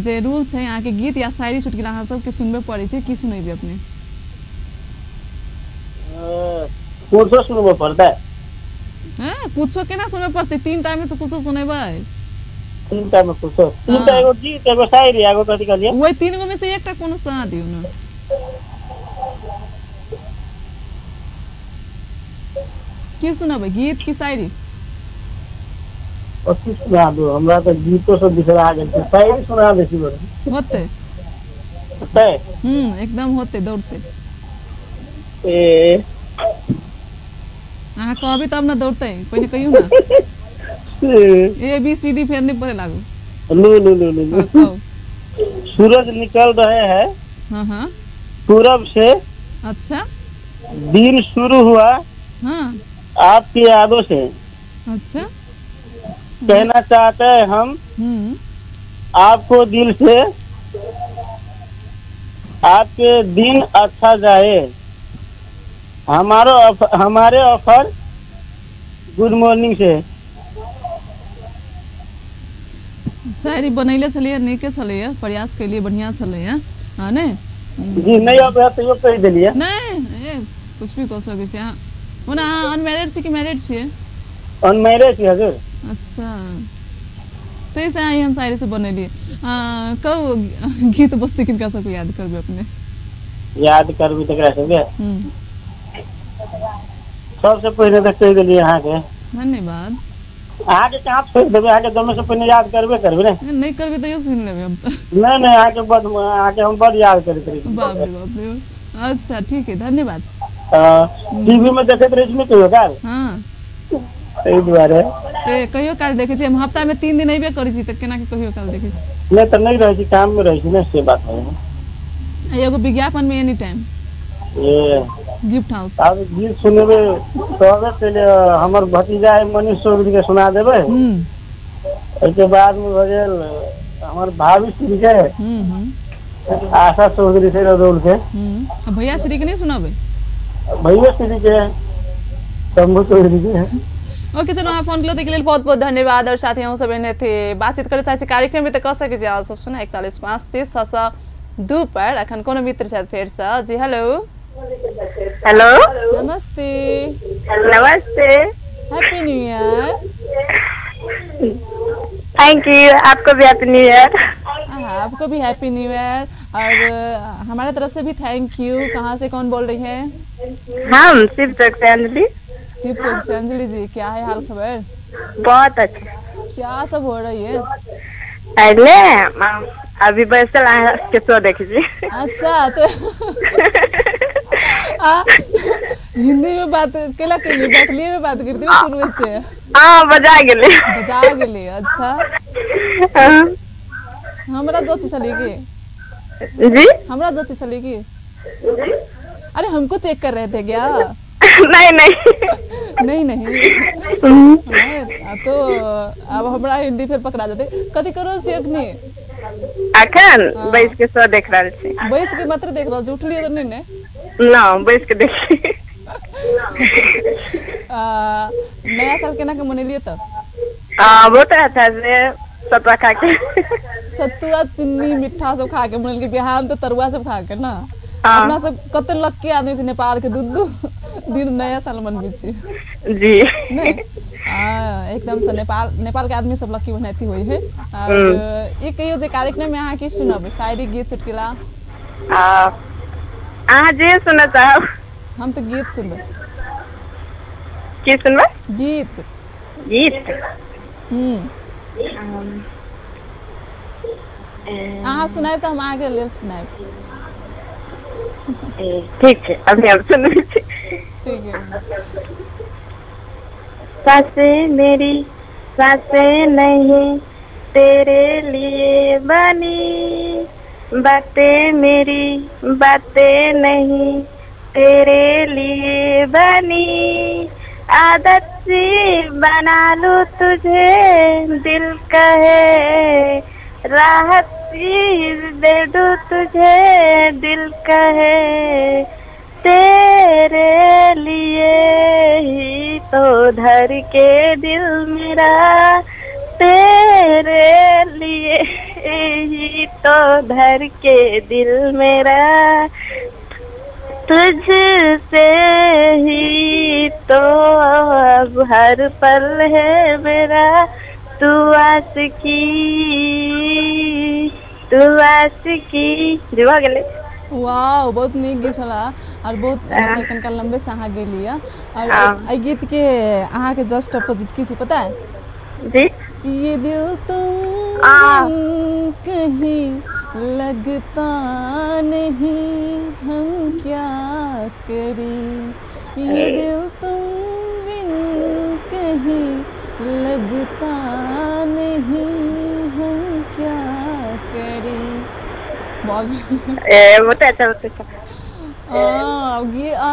जे रूल छै अहाँ के गीत या शायरी चुटकिला अहाँ सबके सुनबे पड़ै छै, की सुनेबे अपने? कुछो सुनबे पड़तै? हां कुछो केना सुनबे पड़तै, 3 टा में से कुछो सुनेबै। 3 टा में कुछो? 3 टा, एगो गीत एगो शायरी एगो कथी कहलिए? वही 3 गो में से एकटा कोनो सुना दियौ ना। की सुनबै, गीत की शायरी? कथी सुना दू, हमरा त गीतो सब बिसरा गेल छै, शायरी सुना दै छी होतै? होतै? एकदम होतै, दौड़तै। ए अहाँ कहबै तब न दौड़तै, पहिले कहियौ ना। ए बी सी डी फेर नहीं पढ़े लागू। लो लो लो लो। सूरज निकल रहे हैं, हाँ हाँ, पूरब से। अच्छा दिन शुरू हुआ, हाँ, आपकी यादों से। अच्छा कहना चाहते हैं हम आपको दिल से, आपके दिन अच्छा जाए। हमारे ऑफर गुड मॉर्निंग से। शायरी बनैले छलियै, नीके छलैया, प्रयास केलियै, बढ़िया छलैया, हाँ नहीं जी नहीं अब तैयो कहि देलियै। नहीं कुछ भी कह सकै छी अहाँ। ओना अहाँ अनमैरिड छी कि मैरिड छियै? अनमैरिड छी हजुर। अच्छा ताहिसँ अहाँ एहन शायरी सब बनेलियै। कहू गीत बस्ती किनका सबके याद करबै अपने? याद करबै तकरा सबके सबसे पहिले तऽ कहि देलियै अहाँके धन्यवाद। अहाँके कहाँ छोड़ि देबै, अहाँके जमे से पहिने याद करबे करबै ने। नहि करबै तैयो सुनि लेबै हम तऽ। नहि नहि, अहाँके बड, अहाँके हम बड याद करैत रहै छी। बाप रे बाप रे, अच्छा ठीक है, धन्यवाद। टीवी में देखैत रहै छी ने कहियो काल। हाँ, एहि दुआरे। ए कहियो काल देखै छी हम, हफ्ता में 3 दिन अयबे करै छी, तऽ केना के कहियो काल देखै छी? नहि तऽ नहि रहै छी, काम में रहै छी ने, से बात है। एगो विज्ञापन में एनी टाइम ए गिफ्ट हाउस। आब गीत सुनेबै कहबे पहिले हमर भतीजा है मनीष चौधरी के सुना देबै। ओहिके बाद में भऽ गेल हमर भाभी श्री के, आशा चौधरी छै रजौल के। भैया श्री के नहीं सुनाबै? भैया श्री के, शंभू चौधरी के। ओके चलो, अहाँ फोन केलहुँ ताहिके लेल बहुत बहुत धन्यवाद। और साथ ही अहूँ सब एहने बातचीत करऽ चाहै छी कार्यक्रम में तऽ कऽ सकै छी। अहाँ सब सुना 41 5 30 602 पर। अखन कोनो मित्र छथि फेरसँ। जी hello. Hello, Namaste. Namaste, happy new year. Thank you, आपको भी हैप्पी न्यू ईयर। हाँ, आपको भी हैप्पी न्यू ईयर और हमारे तरफ से भी thank you. कहाँ से कौन बोल रही हैं? हम शिव चौक से अंजलि। शिव चौक से अंजलि जी, क्या है हाल खबर? बहुत अच्छा। क्या सब हो रही है? अरे अभी बैसल के शो देखिए। अच्छा, तो हिंदी में बात केला के मैथिली में बात करती ना शुरू से? हाँ, बजा गेली। बजा गेली, अच्छा। हमरा जोची छली की? जी, हमरा जोची छली की? अरे हमको चेक कर रहे थे क्या? नहीं नहीं नहीं नहीं। तो अब हमरा हिंदी फिर पकड़ा जाते। कथी करो छी अखनी? अखन बैस के शो देख रहल छी। बैस के मात्र देख रहल छी, उठलियै तऽ नहि ने? ना, बैस के देखी। नया साल केना के मनेलियै तऽ? बहुत अच्छा से, सतुआ खा के। सतुआ चीनी मिठा सब खा के मनेलकै। बिहार में तऽ तरुआ सब खा के ना। अपना सब कते लक्की आदमी छै नेपाल के, दू दू दिन नया साल मनबै छी। जी नहीं, एकदम से नेपाल, नेपाल के आदमी सब लक्की बनाती हुई है। और ये कहियो जे कार्यक्रम में अहाँ की सुनब? शायरी, गीत, चुटकुला? अहाँ जे सुनऽ चाहब। हम तऽ गीत सुनबै। की सुनबै? गीत। गीत। अहाँ सुनायब तऽ हम अहाँके लेल सुनायब। ठीक है, अभी हम सुनबै छी। ठीक है। सांसें मेरी सांसें नहीं तेरे लिए बनी, बातें मेरी बातें नहीं तेरे लिए बनी, आदत सी बना लूं तुझे दिल कहे, राहत सी दे दूं तुझे दिल कहे, तेरे लिए ही तो धर के दिल मेरा, तेरे लिए ही तो धर के दिल मेरा, तुझसे ही तो अब हर पल है मेरा, तू आशिकी तू आशिकी। जी भऽ गेलै। वाह, बहुत नीक गीत छला और बहुत मतलब कनिका लंबे से अहाँ गेलियै। और एहि गीत के अहाँ के जस्ट अपोजिट की छी पता है? जी, ये दिल तुम कहीं लगता नहीं हम क्या करें, ये दिल तुम बिन कहीं लगता नहीं हम क्या करें। बहुत अच्छा, बहुत अच्छा।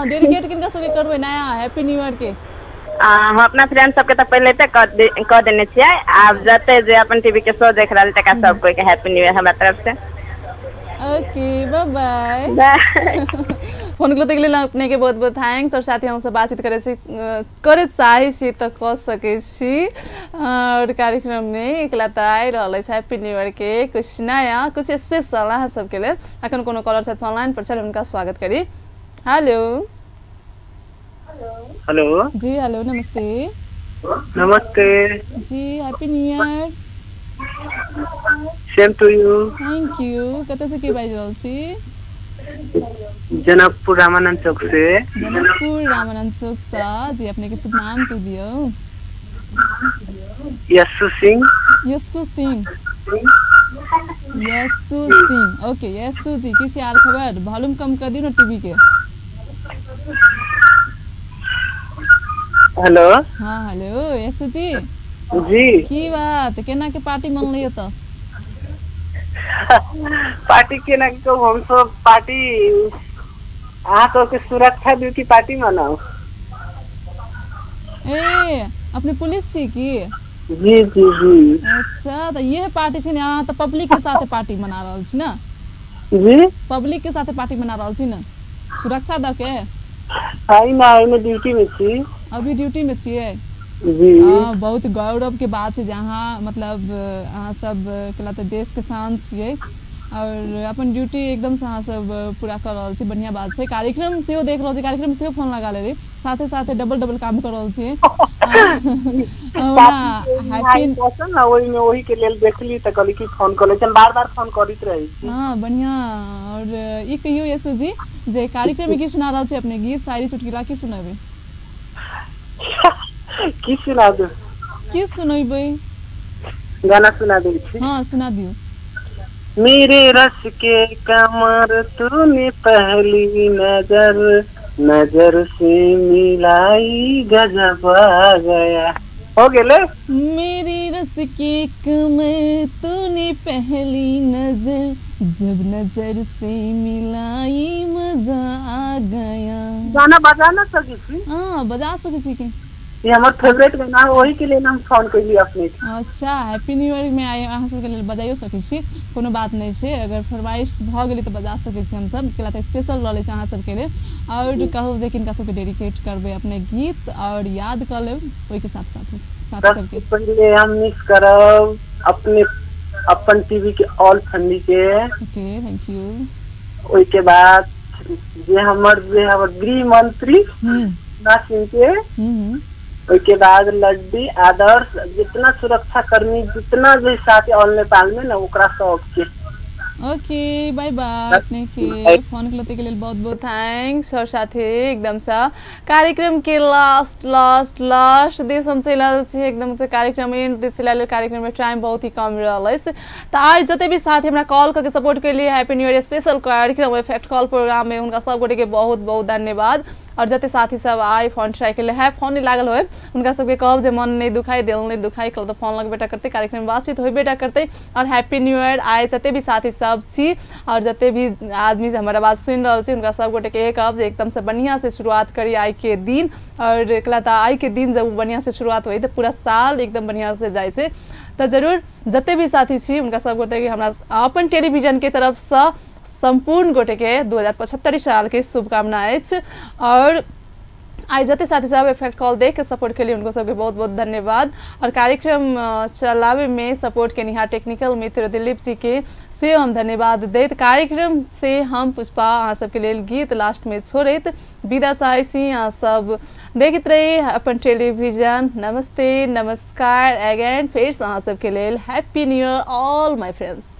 डेडिकेट किनका सबके करबै नया हैप्पी न्यू ईयर के? हम अपना फ्रेंड सबके तऽ पहिले तऽ कऽ देने छियै। आब जते जे अपन टीवी के शो देख रहल तकरा सब कोई के हैप्पी न्यू ईयर हमरा तरफ से। Okay, bye bye. Phone के लेल अपने के बहुत बहुत thanks. और साथ ही हमसे बातचीत करे चाहै छी तऽ कऽ सकै छी। और कार्यक्रम में एकला तऽ आइ रहल अछि हैप्पी न्यू ईयर के कुछ नया कुछ स्पेशल अहाँ सबके लेल। अखन कोनो कॉलर छथि ऑनलाइन पर, चल हुनका स्वागत करी। Hello. Hello ji, hello, Namaste. Namaste ji, happy new year. Same to you. Thank you. कतऽ से के बाजि रहल छी? जनकपुर रामानंद चौक से। जनकपुर रामानंद चौक से जी, अपने के शुभ नाम कहि दियौ। यशु सिंह। यशु सिंह, यशु सिंह, ओके यशु जी की छै हाल खबर? वॉल्यूम कम कर दियौ ने टीवी के। हेलो। हाँ हेलो यशु जी। जी की बात, केना के पार्टी मनलै त? पार्टी केना के कहू, हम सब पार्टी अहाँ सबके सुरक्षा दियौ की पार्टी मनाउ। ए अपने पुलिस छी की? जी जी जी। अच्छा तो ये पार्टी छी ने, अहाँ तो पब्लिक के साथ पार्टी मना रहल छी ना? जी पब्लिक के साथ पार्टी मना रहल छी ना, सुरक्षा the के? हाई ना, एमे ड्यूटी में छी। अभी ड्यूटी में छियै? जी। हाँ बहुत गौरव के बात है जहाँ मतलब अहाँ सब के तऽ देश के शान छियै और अपन ड्यूटी एकदम से अहाँ सब पूरा कर रहल छी, बढ़िया बात छै। कार्यक्रम सेहो देख रहल छी, कार्यक्रम सेहो फोन लगा लेली, साथे साथे डबल डबल काम कर रहल छियै। हैप्पी ओहिमे ओही के लेल देखली तऽ कहली कि फोन कर लै छी, हम बार बार फोन करैत रहै छी। हाँ बढ़िया। और ई कहियौ यशु जी जे कार्यक्रम में की सुना रहल छी अपने? गीत, शायरी, चुटकुला की सुनाबै? की सुना दू? की सुनेबै? गाना सुना दै छी। हाँ सुना दियौ। मेरे रस के कमर तूने पहली नजर, नजर से मिलाई गजब आ गया। हो गेले? मेरी रस के कमर तूने पहली नजर, जब नजर से मिलाई मजा आ गया। गाना बजा ना सकै छी? हाँ बजा सकै छी की? ये हमर फेवरेट गाना है, वही के लिए हम फोन कैली अपने। अच्छा हैप्पी न्यू ईयर में आए अहाँ सबके लेल बजाइयो सकै छी, कोनो बात नहीं छै। अगर फरमाइश भऽ गेलै तऽ बजा सकै छी हमसब, केला तऽ स्पेशल रहलै छै अहाँ सबके लेल। और कहू जे किनका सबके डेडिकेट करबै अपने गीत और याद कऽ लेब ओहिके साथ साथ साथ सबके। पहिले हम मिस करब अपने अपन टीवी के ऑल फैमिली के। Okay thank you. ओहिके बाद जे हमर गृह मंत्री सिंह के, ओहिके बाद लड्डी आदर्श, जितना सुरक्षा कर्मी जितना भी साथी ऑल नेपाल में ना ओकरा सबके। ओके बाय बाय। अपने के फोन के के लेल बहुत बहुत thanks. और साथे एकदम सा कार्यक्रम के लास्ट लास्ट लास्ट this हम चलि रहल छी, एकदम से कार्यक्रम एंड this चलि रहल, कार्यक्रम में टाइम बहुत ही कम रहल अछि। तऽ आइ जते भी साथी हमरा कॉल करके सपोर्ट केलिए हैप्पी न्यू ईयर स्पेशल कार्यक्रम इफेक्ट कॉल प्रोग्राम में, हुनका सब गोटे के बहुत बहुत धन्यवाद। और जते साथी सब आइ फोन ट्राई केले है, फोन नहीं लागल होय, हुनका सबके कहब जे मन नहीं दुखाई, दिल नहीं दुखाई, कल तो फोन लगबेटा करते, कार्यक्रम बातचीत होबेटा करते। और हैप्पी न्यू ईयर आइ जते भी साथी सब छी और जते भी आदमी हमारा बात सुनि रहल छी, हुनका सब गोटे के कहब जे एकदम से बढ़िया से शुरुआत करी आइ के दिन। और एकला तऽ आइ के दिन जब बढ़िया से शुरुआत होई तऽ पूरा साल एकदम बढ़िया से जाइ छै। तऽ जरूर जते भी साथी छी हुनका सब गोटे के हमरा अपन टेलीविजन के तरफसँ सम्पूर्ण गोटे के 2075 साल के शुभकामना अछि। और आइ जते साथी सब इफेक्ट कॉल देख के सपोर्ट के लिए उनको सबके बहुत बहुत धन्यवाद। और कार्यक्रम चलावे में सपोर्ट के निहार टेक्निकल मित्र दिलीप जी के से हम धन्यवाद दैत कार्यक्रम से हम पुष्पा अहाँ सबके लेल गीत लास्ट में छोड़ैत विदा चाहै छी। अहाँ सब देखैत रही अपन टेलीविजन। नमस्ते, नमस्कार अगेन, फेर अहाँ सबके लेल happy new year all my friends.